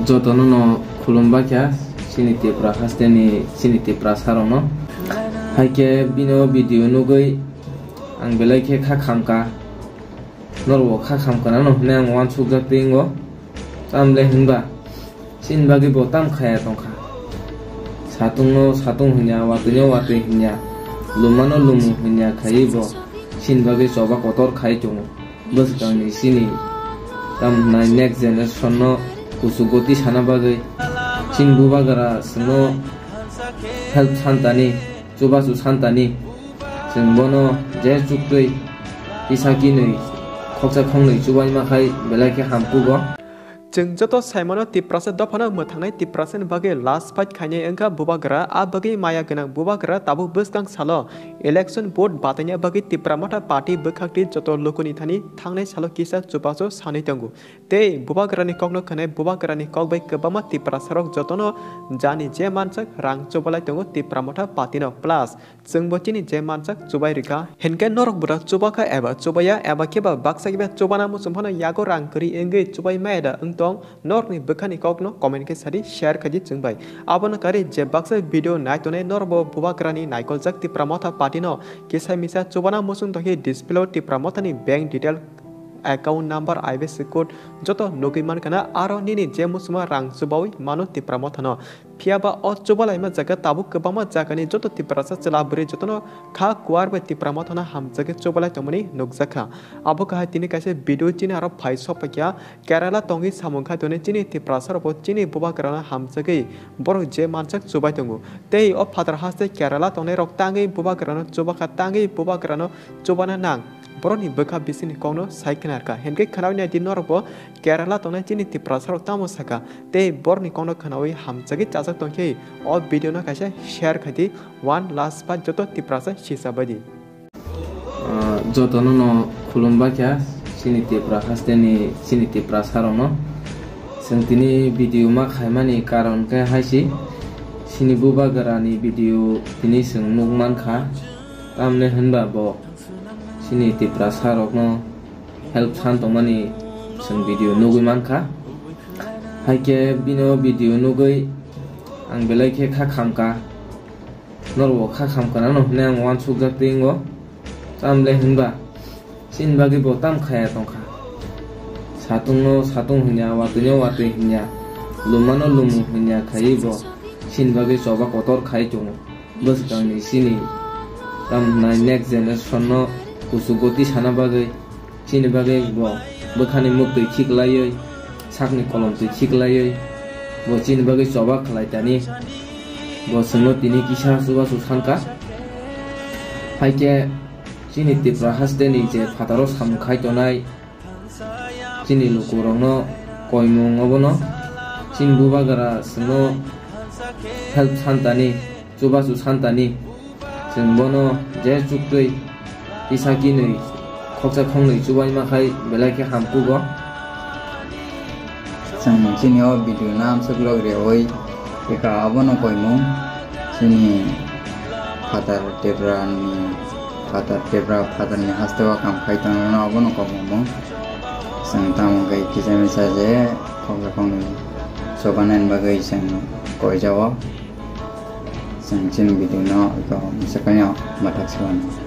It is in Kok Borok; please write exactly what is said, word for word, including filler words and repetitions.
Jotono no khulumbai kha chini Tipra hasteni chini Tiprasa rokno. Hai khe bini o video nugwi ang belai khe kha khamkha. Norok bo kha khamkha nano hinwi ang uansukjak twi wngo. Tamle hinba chini bagwi bo tam khaya tongkha. Satungno satung hinya, watwino watwi hinya, lumano lumu hinya khaiwi bo chini bagwi choba kotor khai tongo. Bwskangni chini tam hwnai next generation no kuchuk goti sana bagwi chini bubagra chwngno help santani, chubachu santani, chwng bono je chuktwi kisa kinwi khoksa khongnwi chubaima khai belai khe hamkugo. Chwng joto saimano Tiprasa dophano mwthangnai Tiprasani bagwi last fight khainai wngkha bubagra, a bagwi maya gwnang bubagra tabuk bwskang salo election vote bataina bagwi Tipra Motha Party bwkhakni joto lukuni thani thangnai salo kisa chubachu sanwi tongo. Tei bubagrani kokno khwnai bubagrani kok bai kwbangma Tiprasarok jotono jani je manjak rang chubalai tongo Tipra Motha Party no. Plus, chwngbo chini je manjak chubai rikha. Hinkhe norok bwrwk chubakha eba chubaya, eba khe ba baksa khe ba chubana muchung phano yago rang kwrwi wngwi chubai maya da wng tong? Norokni bwkhani kokno comment khe sadi, share khaidi chwng bai. Abono karwi je baksa video nai tongnai norokbo bubagrani naikoljak Tipra Motha Party no kisa misa chubana muchung tongkhe display o Tipra Mothani bank detail, account number, I F S C code joto nugwi mankha na, aro nini je muchungma rang chubawi mano Tipra Mothano. Phiya ba o chubalaima jaga tabuk kwbangma jagani joto Tiprasa chwla bwrwi jotono kha kuar bai Tipra Mothano hamjagwi chubalai tongmani nukjakha. Abo kahai tini kaisa video chini aro phai sokphaikha. Kerala tongwi samung khai tonwi chini Tiprasarokbo chini bubagrano hamjagwi borok je manjak chubai tongo. Tei o phatar haste Kerala tongnairok tangwi bubagrano chubakha, tangwi bubagrano chubana nang. Borokni bwkha bisingni kokno sai khwnarkha. Hinkhe khwnawi naidi norokbo Kerala tongnai chini Tiprasarok tamo sakha. Tei borokni kokno khwnawi hamjagwi chajak tongkhe o video no kaisa share khaidi, one last part joto Tiprasa sisa baidi. Ah, jotono no khulumbai kha chini Tipra hasteni chini Tiprasarokno. Chwng tini video ma khaimani karon khe hai si, chini bubagrani video tini chwng nukmankha. Tamni hwnba bo chini Tiprasarokno help san tongmani chwng video nugwi mankha. Hai khe bini o video nugwi ang belai khe kha khamkha. Norok bo kha khamkha nano hinwi ang uansukjak twi wngo. Tamle hinba chini bagwi bo tam khaya tongkha. Satungno satung hinya, watwino watwi hinya, lumano lumu hinya khaiwi bo chini bagwi choba kotor khai tongo. Bwskangni chini tam hwnai next generation no kuchuk goti sana bagwi, chini bagwi bo bwkhani muktwi khiklaiwi, sakni kolomtwi khiklaiwi, bo chini bagwi choba khlai tani. Bo chwngno tini kisa chubachu sankha. Hai khe chini Tripura hasteni je phataro samung khai tonai, chini lukurokno koimung obono, chini bubagra chwngno help santani, chubachu santani, chwng bono je chuktwi kisa kinwi khoksa khongnwi chubaima khai belai khe hamkugo. Chwng chini o video no amswk log riyawi, eka abono koimung chini phatar Tripura ni, phatar Tripura phatar ni haste o kam khai tongnai abono koimung. Chwng tamo khe kisa misa je khoksa khongnwi chubanani bagwi chwng koijao. Chwng chini video no eko mwswkano mwthak se mano.